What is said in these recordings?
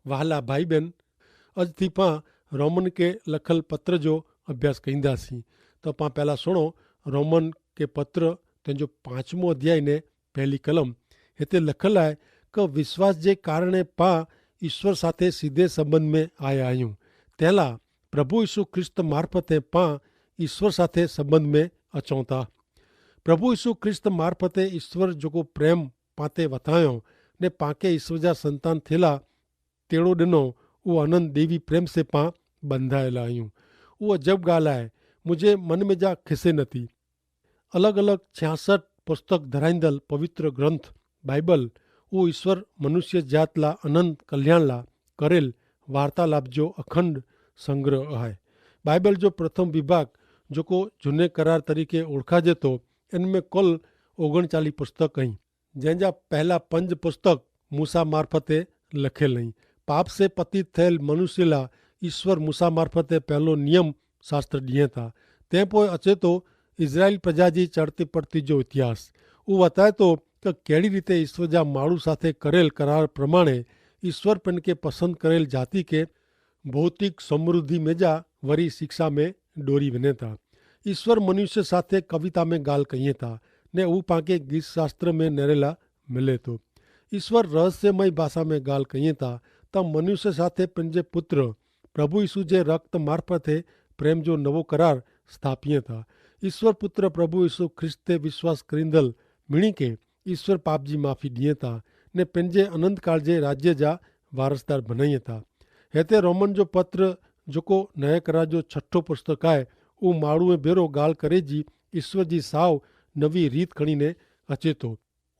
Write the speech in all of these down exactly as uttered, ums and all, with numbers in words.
વહાલા ભાઈબેન, અજ થી પાં રોમન કે લખલ પત્ર જો અભ્યાસ કહીંદા સી. તો પાં પહેલા સુણો, રોમન કે પત્ર તેનો પાંચમો અધ્યાય ને પહેલી કલમ. હેતે લખલ આય કે વિશ્વાસ જે કારણે પાં ઈશ્વર સાથે સીધે સંબંધ મેં આયા આયું. તેલા પ્રભુ ઈસુ ખ્રિસ્ત મારફતે પાં ઈશ્વર સાથે સંબંધ મેં અચોતા. પ્રભુ ઈસુ ખ્રિસ્ત મારફતે ઈશ્વર જોકો પ્રેમ પાતે વતાયો ને પાંકે ઈશ્વર જા સંતાન થેલા તેડો ડેનો ઉહ આનંદ દેવી પ્રેમ સે પાં બંધાયેલા અયું. ઉહ અજબ ગાલ આય, મુઝે મન મેં જા ખિસે નથી. અલગ અલગ છ્યાસઠ પુસ્તક ધરાઈંદલ પવિત્ર ગ્રંથ બાઈબલ ઉહ ઈસ્વર મનુષ્ય જાતલા અનંત કલ્યાણલા કરેલ વાર્તાલાપ જો અખંડ સંગ્રહ આય. બાઈબલ જો પ્રથમ વિભાગ જોકો જુને કરાર તરીકે ઓળખા જેતો, એન મેં કુલ ઓગણચાલી પુસ્તક અહીં, જેન જા પહેલા પંજ પુસ્તક મૂસા મારફતે લખેલ નહીં. પાપ સે પતિત થયેલ મનુષ્યલા ઈસ્વર મૂસા મારફતે પહેલો નિયમ શાસ્ત્ર દિયે તા. તે પોય અચેતો ઇઝરાયેલ પ્રજા જી ચડતી પડતી જો ઇતિહાસ ઉહ વતાયતો કે કેડી રીતે ઈસ્વર જા માણુ સાથે કરેલ કરાર પ્રમાણે ઈસ્વર પેનકે પસંદ કરેલ જાતિ કે ભૌતિક સમૃદ્ધિ મેં જા વરી શિક્ષા મેં ડોરી વને તા. ઈસ્વર મનુષ્ય સાથે કવિતા મેં ગાલ કહિયે તા ને ઉપાંકે ગીત શાસ્ત્ર મેં નેરેલા મિલે તો. ઈસ્વર રહસ્યમય ભાષા મેં ગાલ કહિયે તા તો મનુષ્ય સાથે પેનજે પુત્ર પ્રભુ ઈસુ જે રક્ત મારફતે પ્રેમ જો નવો કરાર સ્થાપિયે તા. ઈસ્વર પુત્ર પ્રભુ ઈસુ ખ્રિસ્ત તે વિશ્વાસ કરીંદલ મિણી કે ઈસ્વર પાપજી માફી દિયે તા ને પેનજે અનંતકાળ જે રાજ્ય જા વારસદાર ભનાઈ તા. હેતે રોમન જો પત્ર જોકો નયા કરાર જો છઠો પુસ્તક આય ઉહ માણુએ ભેરો ગાલ કરે જી ઈસ્વર જી સાવ નવી રીત ખણીને અચેતો.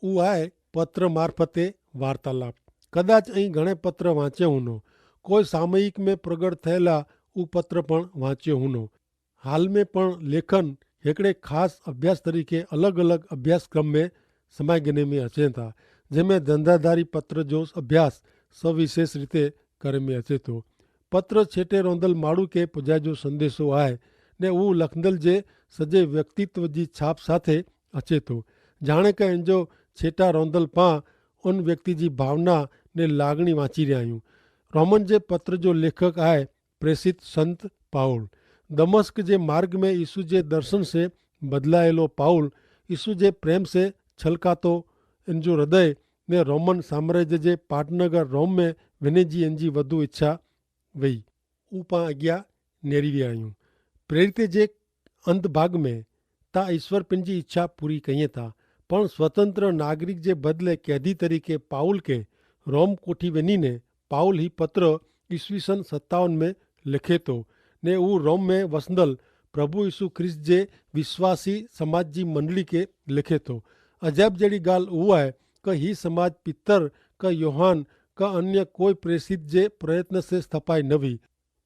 ઉહ આય પત્ર મારફતે વાર્તાલાપ. કદાચ અહીં ઘણે પત્ર વાંચ્યો હુનો, કોઈ સામયિક મેં પ્રગટ થયેલા ઉહ પત્ર પણ વાંચ્યો હુનો. હાલ મેં પણ લેખન હેકડ઼ે ખાસ અભ્યાસ તરીકે અલગ અલગ અભ્યાસક્રમ મેં સમાય ગને મેં અચેતા, જેમે ધંધાધારી પત્ર જો અભ્યાસ સવિશેષ રીતે કરે મેં અચેતો. પત્ર છેટે રોંધલ માડૂ કે પજાજો સંદેશો આય ને ઉહ લખંદલ જે સજે વ્યક્તિત્વ જી છાપ સાથે અચેતો, જાણે કે એનજો છેટા રોંધલ પાં ઉન વ્યક્તિ જી ભાવના ને લાગણી વાંચી રહ્યા આયું. રોમન જે પત્ર જો લેખક આય પ્રેસિત સંત પાઉલ. દમસ્ક જે માર્ગ મેં ઈસુ જે દર્શન સે બદલાયેલો પાઉલ ઈસુ જે પ્રેમ સે છલકાતો એનજો હૃદય ને રોમન સામ્રાજ્ય જે પાટનગર રોમ મેં વેને જી એનજી વધુ ઇચ્છા વય. ઉપા અગિયા નેરી વ્યા આયું. પ્રેરિતે જે અંત ભાગ મેં તા ઈસ્વર પેનજી ઇચ્છા પૂરી કહિયે તા, પણ સ્વતંત્ર નાગરિક જે બદલે કૈદી તરીકે પાઉલ કે રોમ કોઠી વેની ને પાઉલ હી પત્ર ઈસ્વીસન સત્તાવન મેં લેખે તો ને ઉહ રોમ મેં વસંદલ પ્રભુ ઈસુ ખ્રિસ્ત જે વિશ્વાસી સમાજ જી મંડળી કે લેખે તો. અજાયબ જેડી ગાલ ઉહ આય કે હી સમાજ પિતર કે યોહાન કે અન્ય કોઈ પ્રેસિત જે પ્રયત્ન સે સ્થપાઈ નવી,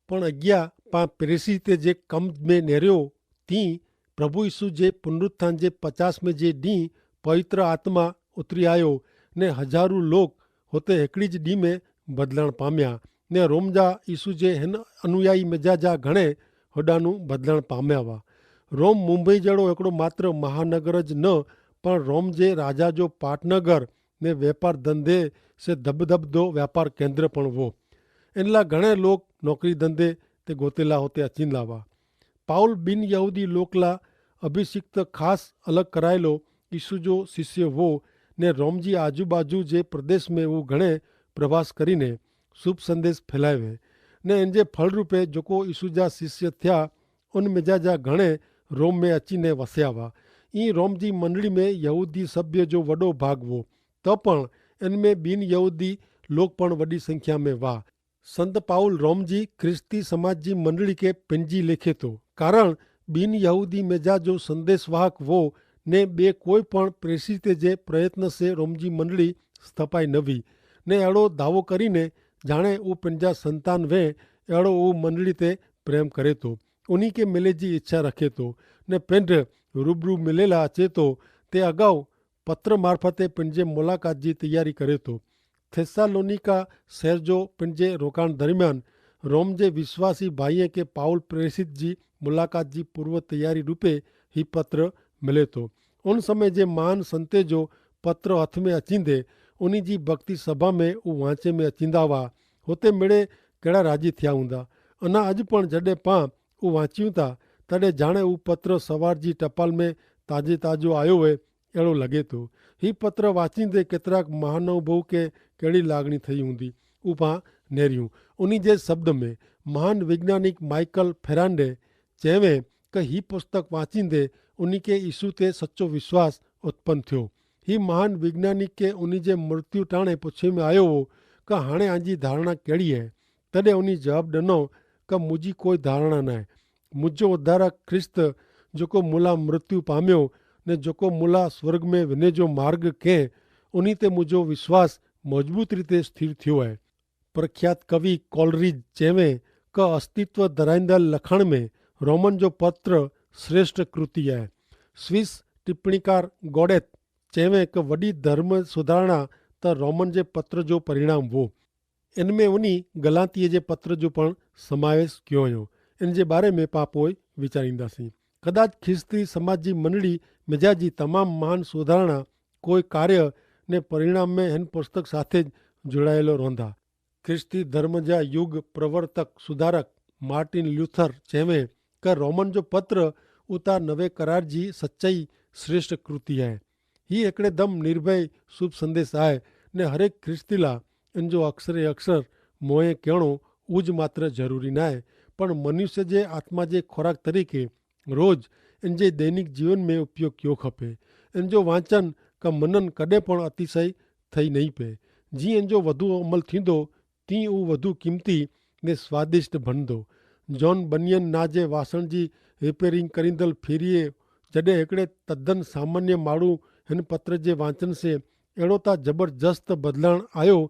પણ અગિયા પાં પ્રેસિતે જે કમ મેં નેર્યો તી પ્રભુ ઈસુ જે પુનરુત્થાન જે પચાસ મેં જે દી પવિત્ર આત્મા ઉતરી આયો ને હજારુ લોક હોતે હેકડી જ દી મેં બદલાણ પામ્યા ને રોમ જા ઈસુ જે હેન અનુયાયી મેં જા જા ઘણે હોડાનું બદલાણ પામ્યા વા. રોમ મુંબઈ જેડો એકડો માત્ર મહાનગર જ ન પણ રોમ જે રાજા જો પાટનગર ને વેપાર ધંધે સે ધબધબદો વેપાર કેન્દ્ર પણ વો. એનલા ઘણે લોક નોકરી ધંધે તે ગોતેલા હોતે અચિંદલા વા. પાઉલ બિનયહૂદી લોકલા અભિષિક્ત ખાસ અલગ કરાયેલો ઈસુ જો શિષ્ય વો ને રોમજી આજુબાજુ જે પ્રદેશ મેં વો ઘણે પ્રવાસ કરીને શુભ સંદેશ ફેલાયવે ને એનજે ફળરૂપે જોકો ઈસુ જા શિષ્ય થ્યા ઉનમેજા જા ઘણે રોમ મેં અચીને વસ્યા વા. ઈ રોમજી મંડળી મેં યહૂદી સભ્ય જો વડો ભાગ વો તો પણ એન મેં બિનયહૂદી લોક પણ વડી સંખ્યા મેં વા. સંત પાઉલ રોમજી ખ્રિસ્તી સમાજ જી મંડળી કે પેનજી લેખે તો કારણ બિનયહૂદી મેજા જો સંદેસવાહક વો ને બે કોઈ પણ પ્રેસિતે જે પ્રયત્ન સે રોમજી મંડળી સ્થપાઈ નવી ને એડો ધાવો કરીને જાણે ઉપને જા સંતાન વે એડો ઉં મંડળી તે પ્રેમ કરે તો ઉની કે મેલે જી ઇચ્છા રખે તો ને પેંધ રૂબરૂ મેલેલા ચેતો તે અગાઉ પત્ર મારફતે પેનજે મુલાકાત જી તૈયારી કરે તો. થેસ્સાલોનિકા સહેર જો પેનજે રોકાણ દરમિયાન રોમ જે વિશ્વાસી ભાઈએ કે પાઉલ પ્રેસિત જી મુલાકાત જી પૂર્વ તૈયારી રૂપે હી પત્ર મેલે તો. ઉન સમય જે મહાન સંતે જો પત્ર હથ મેં અચીંદે ઉની જી ભક્તિ સભા મેં ઉં વાંચે મેં અચીંદા વા. હોતે મેળે કેડા રાજી થયા હુંદા. અના અજ પણ જડે પાં ઉં વાંચ્યું તા, તડે જાણે ઉપત્ર સવાર જી ટપાલ મેં તાજે તાજો આયો હૈ એડો લગે તો. હી પત્ર વાંચી તે કેતરાક મહાનવભવ કે કેડી લાગણી થઈ હુંદી, ઉપાં નેર્યું. ઉની જે શબ્દ મેં મહાન વૈજ્ઞાનિક માઈકલ ફેરાન્ડે ચેવે કે હી પુસ્તક વાંચી તે ઉની કે ઈસુ તે સચો વિશ્વાસ ઉત્પન થયો. હી મહાન વૈજ્ઞાનિક કે ઉની જે મૃત્યુ ટાણે પછે મેં આયો હો કે હાણે આજી ધારણા કેડી હૈ? તદે ઉની જવાબ દનો કે મુજી કોઈ ધારણા નાય. મુજો ઉદ્ધારક ખ્રિસ્ત જોકો મુલા મૃત્યુ પામ્યો ને જોકો મુલા સ્વર્ગ મેં વિને જો માર્ગ કહેં, ઉની તે મુજો વિશ્વાસ મજબૂત રીતે સ્થિર થયો હૈ. પ્રખ્યાત કવિ કોલરીજ ચેવે કે અસ્તિત્વ ધરાઈંદલ લખાણ મેં રોમન જો પત્ર શ્રેષ્ઠ કૃતિ હૈ. સ્વિસ ટિપ્પણીકાર ગોડેત ચેવે કે વડી ધર્મ સુધારણા તો રોમન જે પત્ર જો પરિણામ વો. એન મેં ઉની ગલાતીય જે પત્ર જો પણ સમાવેશ ક્યો હૈ. એન જે બારે મેં પાપોય વિચારીંદા સી. કદાચ ખ્રિસ્તી સમાજ જી મંડળી મેજા જી તમામ મહાન સુધારણા કોઈ કાર્ય ને પરિણામ મેં હેન પુસ્તક સાથે જ જોડાયેલો રોંધા. ખ્રિસ્તી ધર્મ જા યુગ પ્રવર્તક સુધારક માર્ટિન લ્યુથર ચેવે કે રોમન જો પત્ર ઉતા નવે કરાર જી સચ્ચાઈ શ્રેષ્ઠ કૃતિ હૈ. હી એકડે દમ નિર્ભય શુભ સંદેશ આય ને હરેક ખ્રિસ્તી લા એન જો અક્ષરે અક્ષર મોએ કહેણો ઉજ માત્ર જરૂરી નાય, પણ મનુષ્ય જે આત્મા જે ખોરાક તરીકે રોજ એન જે દૈનિક જીવન મેં ઉપયોગ કયો ખપે. એન જો વાંચન કા મનન કદે પણ અતિશય થઈ નહીં પે. જી એન જો વધુ અમલ થીંદો તી ઉં વધુ કિંમતી ને સ્વાદિષ્ટ ભનદો. જોન બનિયન ના જે વાસણ જી રિપેરિંગ કરીંદલ ફેરિયે જડે હેકડ઼ે તદ્દન સામાન્ય માણુ હેન પત્ર જે વાંચન સે એડો તા જબરજસ્ત બદલાણ આયો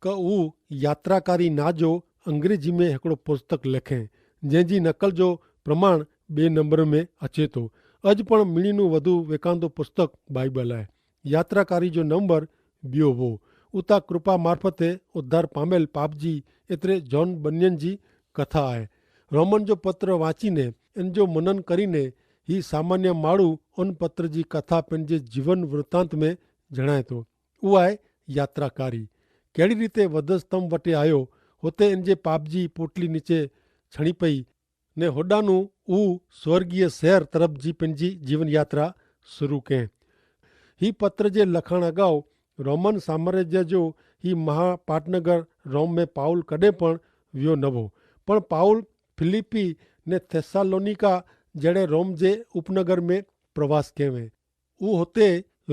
કે ઉં યાત્રાકારી ના જો અંગ્રેજી મેં હેકડો પુસ્તક લેખે, જેન જી નકલ જો પ્રમાણ બે નંબર મેં અચેતો. અજ પણ મિણીનું વધુ વેકાંદો પુસ્તક બાઈબલ આય. યાત્રાકારી જો નંબર બ્યો વો. ઉતા કૃપા મારફતે ઉદ્ધાર પામેલ પાપજી એતરે જોન બન્યન જી કથા આય. રોમન જો પત્ર વાંચીને એન જો મનન કરીને હી સામાન્ય માળુ અન પત્ર જી કથા પેનજે જીવન વૃત્તાંત મેં જણાયતો. ઉઆય યાત્રાકારી કેડી રીતે વધસ્તંભ વટે આયો, હોતે એન જે પાપજી પોટલી નીચે છણી પઈ ને હોડાનું ઉહ સ્વર્ગીય શહેર તરફ જી પેનજી જીવન યાત્રા શરૂ કહેં. હી પત્ર જે લખાણ અગાઉ રોમન સામ્રાજ્ય જો હી મહાપાટનગર રોમ મેં પાઉલ કદે પણ વ્યો નવો. પણ પાઉલ ફિલિપ્પી ને થેસ્સાલોનિકા જેડે રોમ જે ઉપનગર મેં પ્રવાસ કહેવે. ઉહ હોતે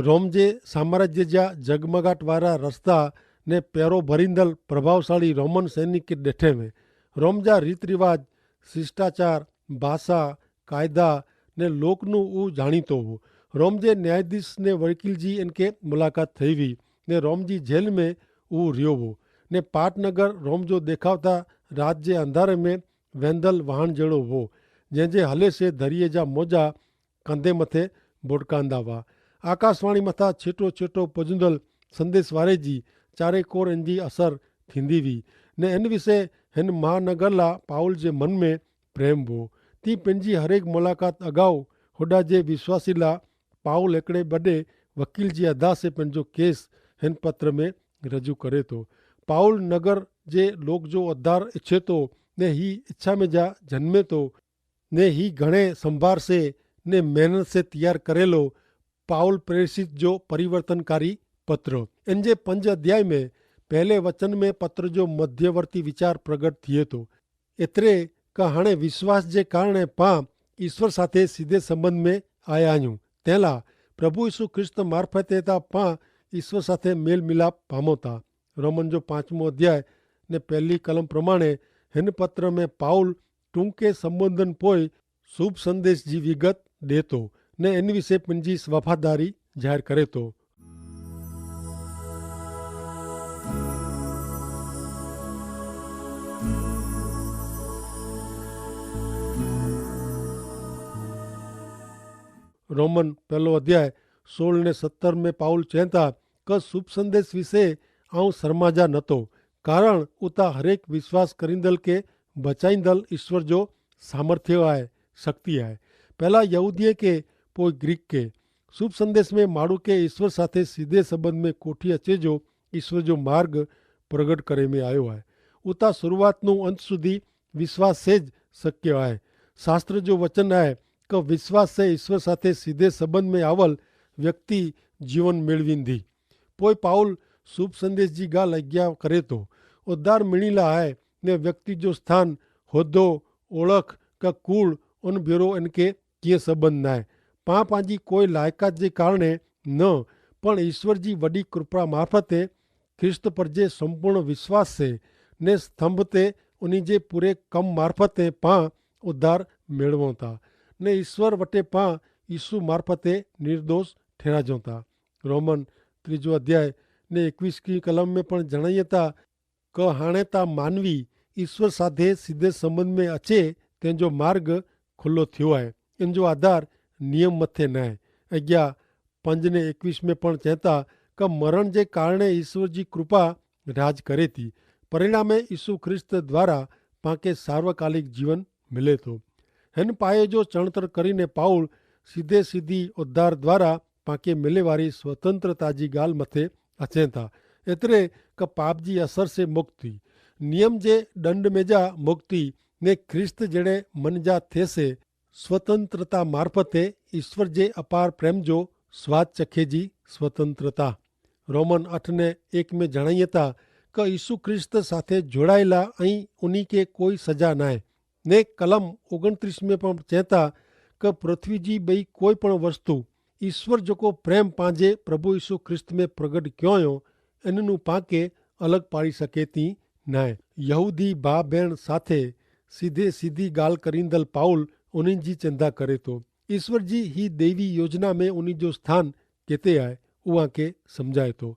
રોમ જે સામ્રાજ્ય જા જગમગાટ વારા રસ્તા ને પેરો ભરીંદલ પ્રભાવશાળી રોમન સૈનિક દેઠે વે. રોમ જા રીતરિવાજ, શિષ્ટાચાર, ભાષા, કાયદા ને લોકનું ઉહ જાણીતો હો. રોમ જે ન્યાયાધીશ ને વકીલ જી એનકે મુલાકાત થઈ વી ને રોમ જી જેલ મેં ઉહ રહ્યો હો. ને પાટનગર રોમ જો દેખાવતા રાત જે અંધારે મેં વેંધલ વહાણ જેડો હો, જેન જે હલે સે ધરિયે જા મોજા કંધે મતે બોડકાંદા વા. આકાશવાણી મતા છેટો છેટો પજુંદલ સંદેશ વારે જી ચારે કોર એન જી અસર થીંદી વી. ને એન વિશે હેન મહાનગરલા પાઉલ જે મન મેં પ્રેમ વો. તી પેનજી હરેક મુલાકાત અગાઉ હોડા જે વિશ્વાસીલા પાઉલ એકડે બડે વકીલ જી અદા સે પેનજો કેસ હેન પત્ર મેં રજૂ કરે તો. પાઉલ નગર જે લોક જો અધાર ઇચ્છે તો ને હી ઇચ્છા મેં જા જન્મે તો ને હી ઘણે સંભાર સે ને મહેનત સે તૈયાર કરેલો પાઉલ પ્રેરિત જો પરિવર્તનકારી પત્ર. એન જે પંજ અધ્યાય મેં પહેલે વચન મેં પત્ર જો મધ્યવર્તી વિચાર પ્રગટ થિયે તો. એતરે કે હણે વિશ્વાસ જે કારણે પાં ઈસ્વર સાથે સીધે સંબંધ મેં આયા આયું. તેલા પ્રભુ ઈસુ ખ્રિસ્ત મારફતે તા પાં ઈસ્વર સાથે મેલ મિલાપ પામોતા. રોમન જો પાંચમો અધ્યાય ને પહેલી કલમ પ્રમાણે હેન પત્ર મેં પાઉલ ટૂંકે સંબોધન પોય શુભ સંદેશ જી વિગત દેતો ને એન વિશે પંજી વફાદારી જાહેર કરેતો. રોમન પહેલો અધ્યાય સોળ ને સત્તર મેં પાઉલ ચેંતા કે શુભ સંદેશ વિશે આઉં શર્માજા નતો, કારણ ઉતા હરેક વિશ્વાસ કરીંદલ કે બચાઈંદલ ઈસ્વર જો સામર્થ્ય આય, શક્તિ આય. પહેલા યહૂદીએ કે પોય ગ્રીક કે શુભ સંદેશ મેં માડૂ કે ઈસ્વર સાથે સીધે સંબંધ મેં કોઠી અચે જો ઈસ્વર જો માર્ગ પ્રગટ કરે મેં આયો આય. ઉતા શરૂઆતનું અંત સુધી વિશ્વાસ સે જ શક્ય આય. શાસ્ત્ર જો વચન આય કે વિશ્વાસ સે ઈશ્વર સાથે સીધે સંબંધ મેં આવલ વ્યક્તિ જીવન મેળવી દી. પોય પાઉલ શુભ સંદેશ જી ગાલ અજ્ઞા કરે તો ઉદ્ધાર મેળીલા આય ને વ્યક્તિ જો સ્થાન, હોદ્દો, ઓળખ કે કૂળ અનભેરો એનકે કિયા સંબંધ નાય. પાં પાંજી કોઈ લાયકાત જે કારણે ન, પણ ઈશ્વર જી વડી કૃપા મારફતે ખ્રિસ્ત પર જે સંપૂર્ણ વિશ્વાસ સે ને સ્તંભ તે ઉની જે પૂરે કમ મારફતે પાં ઉદ્ધાર મેળવો તા ને ઈશ્વર વટે પાં ઈસુ મારફતે નિર્દોષ ઠેરાજો તા. રોમન ત્રીજો અધ્યાય ને એકવીસ કી કલમ મેં પણ જણાયે તા કે હાણે તા માનવી ઈસ્વર સાથે સીધે સંબંધ મેં અચે તેનજો માર્ગ ખુલ્લો થ્યો આય. એનજો આધાર નિયમ મતે નાય. અગિયા પંજ ને એકવીસ મેં પણ ચેતા કે મરણ જે કારણે ઈસ્વર જી કૃપા રાજ કરે તી, પરિણામે ઈસુ ખ્રિસ્ત દ્વારા પાંકે સાર્વકાલિક જીવન મિલે તો. હેન પાયે જો ચણતર કરીને પાઉલ સીધે સીધી ઉદ્ધાર દ્વારા પાંકે મિલેવારી સ્વતંત્રતા જી ગાલ મતે અચેતા. એતરે કે પાપ જી અસર સે મુક્તિ, નિયમ જે દંડ મેં જા મુક્તિ ને ખ્રિસ્ત જેડ઼ે મન જા થે સે સ્વતંત્રતા મારફતે ઈસ્વર જે અપાર પ્રેમ જો સ્વાદ ચખે જી સ્વતંત્રતા. રોમન અઠ ને એક મેં જણાયે તા કે ઈસુ ખ્રિસ્ત સાથે જોડાયેલા અહીં ઉની કે કોઈ સજા નાય. ને કલમ ઓગણત્રીસ મેં પણ ચેતા કે પૃથ્વી જી બઈ કોઈ પણ વસ્તુ ઈસ્વર જોકો પ્રેમ પાંજે પ્રભુ ઈસુ ખ્રિસ્ત મેં પ્રગટ ક્યોંયો એનનું પાંકે અલગ પાડી શકેતી નાય. યહૂદી ભા બેણ સાથે સીધે સીધી ગાલ કરીંદલ પાઉલ ઉની જી ચેંધા કરે તો ઈસ્વર જી હી દૈવી યોજના મેં ઉની જો સ્થાન કેતે આય ઉઆ કે સમઝાય તો.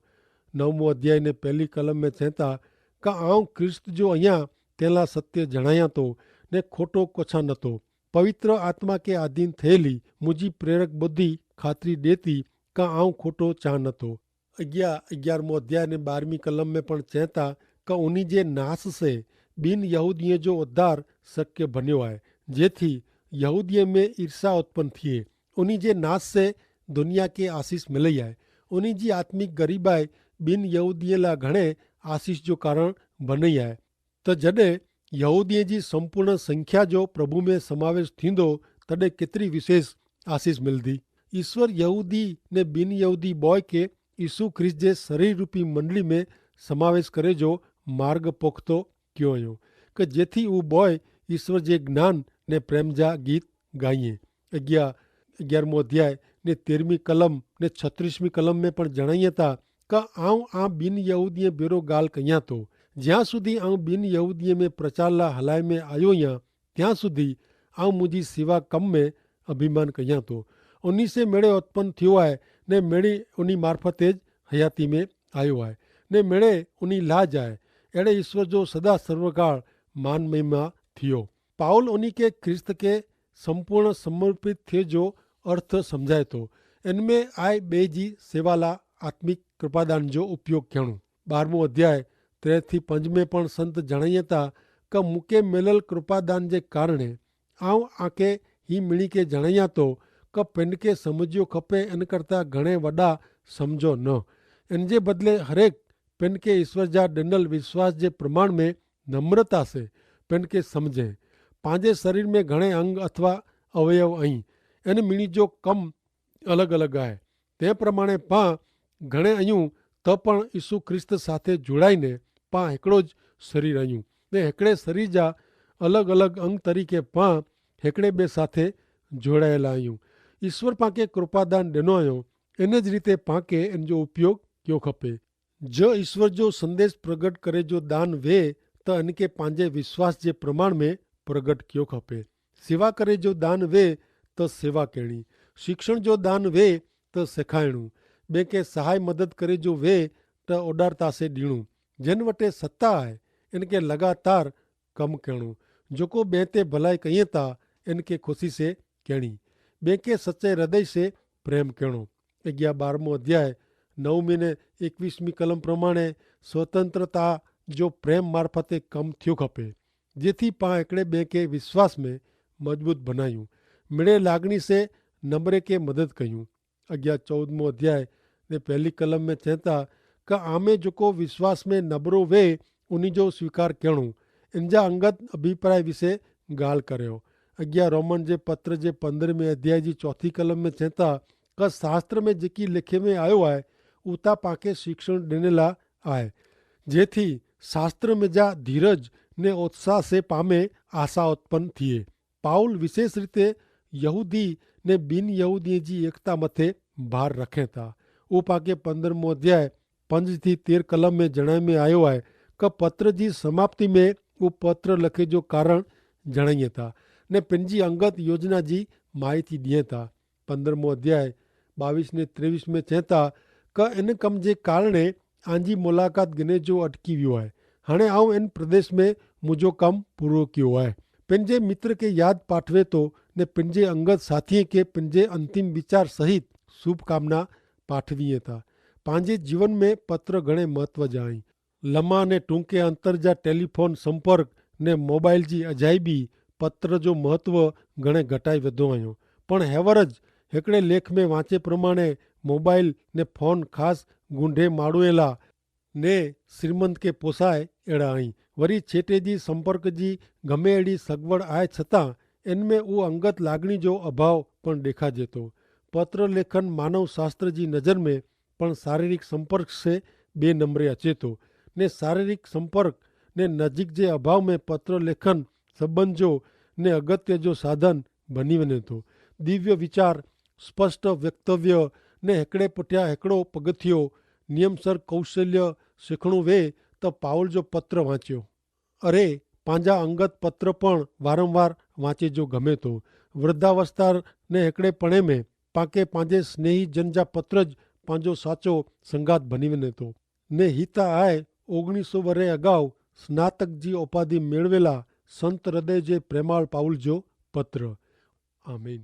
નવમો અધ્યાય ને પહેલી કલમ મેં ચેતા કા આઉં ખ્રિસ્ત જો અહિયા તેલા સત્ય જણાયા તો ને ખોટો કોછા નતો. પવિત્ર આત્મા કે આધીન થયેલી મુજી પ્રેરક બુદ્ધિ ખાતરી દેતી કા આઉં ખોટો ચા નતો. અગિયા અગિયારમો અધ્યાય ને બારમી કલમ મેં પણ ચેતા કા ઉની જે નાસ સે બિનયહૂદીએ જો ઉદ્ધાર શક્ય ભન્યો આય, જેથી યહૂદીએ મેં ઈર્ષ્યા ઉત્પન થિયે. ઉની જે નાસ સે દુનિયા કે આશીસ મિલઈ આય. ઉની જી આત્મિક ગરીબાઈ બિનયહૂદીએ લા ઘણે આશીસ જો કારણ ભનઈ આય. તો જડે યહૂદીએ જી સંપૂર્ણ સંખ્યા જો પ્રભુ મેં સમાવેશ થીંદો, તદે કેતરી વિશેષ આશીસ મિલદી. ઈસ્વર યહૂદી ને બિનયહૂદી બોય કે ઈસુ ખ્રિસ્ત જે શરીર રૂપી મંડલી મેં સમાવેશ કરે જો માર્ગ પોખતો ક્યો અયો, કે જેથી ઉં બોય ઈસ્વર જે જ્ઞાન ને પ્રેમ જા ગીત ગાઈએ. અગિયા અગિયારમો અધ્યાય ને તેરમી કલમ ને છત્રીસમી કલમ મેં પણ જણાઈ હતા, કે આઉં આ બિનયહૂદીએ ભેરો ગાલ કહિયા તો, જ્યાં સુધી આઉં બિનયહૂદીએ મેં પ્રચારલા હલાઈ મેં આયો યા, ત્યાં સુધી આઉં મુઝે સેવા કમ મેં અભિમાન કહિયા તો. ઉની સે મેળે ઉત્પન થ્યો આય ને મેળે ઉની મારફતે જ હયાતી મેં આયો આય ને મેળે ઉની લાજ આય. એડે ઈસ્વર જો સદા સર્વકાળ માન મહિમા થ્યો. પાઉલ ઉની કે ખ્રિસ્ત કે સંપૂર્ણ સમર્પિત થે જો અર્થ સમઝાય તો. એન મેં આય બે જી સેવાલા આત્મિક કૃપાદાન જો ઉપયોગ કહેણું. બારમું અધ્યાય ત્રે થી પંજ મેં પણ સંત જણાયે તા, કે મુકે મેલલ કૃપાદાન જે કારણે આઉં આકે હી મિણી કે જણાયા તો, કે પેનકે સમઝ્યો ખપે એન કરતા ઘણે વડા સમઝો ન. એન જે બદલે હરેક પેનકે ઈસ્વર જા ડેનલ વિશ્વાસ જે પ્રમાણ મેં નમ્રતા સે પેનકે સમઝે. પાંજે શરીર મેં ઘણે અંગ અથવા અવયવ અહીં, એન મિણી જો કમ અલગ અલગ આય. તે પ્રમાણે પાં ઘણે અયું, તો પણ ઈસુ ખ્રિસ્ત સાથે જોડાઈને પાં હેકડો જ શરીર અયું. તે હેકડે શરીર જા અલગ અલગ અંગ તરીકે પાં હેકડે બે સાથે જોડાયેલા અયું. ઈસ્વર પાંકે કૃપાદાન ડેનો અયો, એન જ રીતે પાંકે એન જો ઉપયોગ કયો ખપે. જો ઈસ્વર જો સંદેશ પ્રગટ કરે જો દાન વે, તો એન કે પાંજે વિશ્વાસ જે પ્રમાણ મેં પ્રગટ કયો ખપે. સેવા કરે જો દાન વે, તો સેવા કહેણી. શિક્ષણ જો દાન વે, તો સેખાયણું. બેંકે સહાય મદદ કરે જો વે, તો ઓડારતા સે દીણું. જેન વટે સત્તા આય, એન કે લગાતાર કમ કહેણું. જોકો બેંતે ભલાઈ કહિયે તા, એન કે ખુશી સે કહેણી. બેંકે સચ્ચે હૃદય સે પ્રેમ કહેણો. અગિયા બારમો અધ્યાય નવમી ને એકવીસમી કલમ પ્રમાણે સ્વતંત્રતા જો પ્રેમ મારફતે કમ થ્યો ખપે, જેથી પાં એકડે બેંકે વિશ્વાસ મેં મજબૂત ભનાયું, મેળે લાગણી સે નબરે કે મદદ કહ્યું. અગિયા ચૌદમો અધ્યાય ને પહેલી કલમ મેં ચેતા, કે આમે જોકો વિશ્વાસ મેં નબરો વે, ઉની જો સ્વીકાર કહેણું. ઇનજા અંગત અભિપ્રાય વિશે ગાલ કર્યો. અગિયા રોમન જે પત્ર જે પંદ્રહ મેં અધ્યાય જી ચોથી કલમ મેં ચેતા કે શાસ્ત્ર મેં જેકી લેખે મેં આયો આય ઉતા પાંકે શિક્ષણ દેનેલા આય, જેથી શાસ્ત્ર મેં જા ધીરજ ને ઉત્સાહ સે પામે આશા ઉત્પન્ન થિયે. પાઉલ વિશેષ રીતે યહૂદી ને બિનયહૂદી જી એકતા મતે ભાર રખે થા. ઉપાકે પંદ્રહ મોં અધ્યાય પંજ થી તેર કલમ મેં જણાય મેં આયો આય કે પત્ર જી સમાપ્તિ મેં ઉપત્ર લખે જો કારણ જણાયે થા ને પનજી અંગત યોજના જી માહિતી દિયે થા. પંદ્રહ મોં અધ્યાય બાવીસ ને ત્રેવીસ મેં ચેતા કે એન કમ જે કારણે આંજી મુલાકાત ગને જો અટકી વ્યો આય. હણે આઉં એન પ્રદેશ મેં મુજો કમ પૂરો કિયો આય. પનજે મિત્ર કે યાદ પાઠવે તો ને પનજે અંગત સાથી કે પનજે અંતિમ વિચાર સહિત શુભકામના પાઠવી થા. પાંજે જીવન મેં પત્ર ઘણે મહત્વ જાણી. લમા ને ટૂંકે અંતર જા ટેલિફોન સંપર્ક ને મોબાઈલ જી અજાયબી પત્ર જો મહત્વ ઘણે ઘટાઈ વધો આયો. પણ હેવર જ હેકડ઼ે લેખ મેં વાંચે પ્રમાણે મોબાઈલ ને ફોન ખાસ ગુંઢે માળુએલા ને શ્રીમંત કે પોસાય એડા અહીં. વરી છેટે જી સંપર્ક જી ગમે એડી સગવડ આય છતાં એન મેં ઉં અંગત લાગણી જો અભાવ પણ દેખાજે તો. પત્ર લેખન માનવ શાસ્ત્ર જી નજર મેં પણ શારીરિક સંપર્ક સે બે નંબરે અચેતો. ને શારીરિક સંપર્ક ને નજીક જે અભાવ મેં પત્ર લેખન સંબંધ જો ને અગત્ય જો સાધન ભની વને તો. દિવ્ય વિચાર, સ્પષ્ટ વ્યક્તવ્ય ને હેકડ઼ે પઠ્યા હેકડો પગથિયો નિયમસર કૌશલ્ય શીખણું વે તો પાઉલ જો પત્ર વાંચ્યો. અરે, પાંજા અંગત પત્ર પણ વારંવાર વાંચે જો ગમે તો. વૃદ્ધાવસ્થા ને હેકડ઼ે પણે મેં પાંકે પાંજે સ્નેહી જન જા પત્ર જ પાંજો સાચો સંગાત ભની વને તો. ને હિતા આય ઓગણીસો વરે અગાઉ સ્નાતક જી ઉપાધિ મેળવેલા સંત હૃદય જે પ્રેમાળ પાઉલ જો પત્ર. આમીન.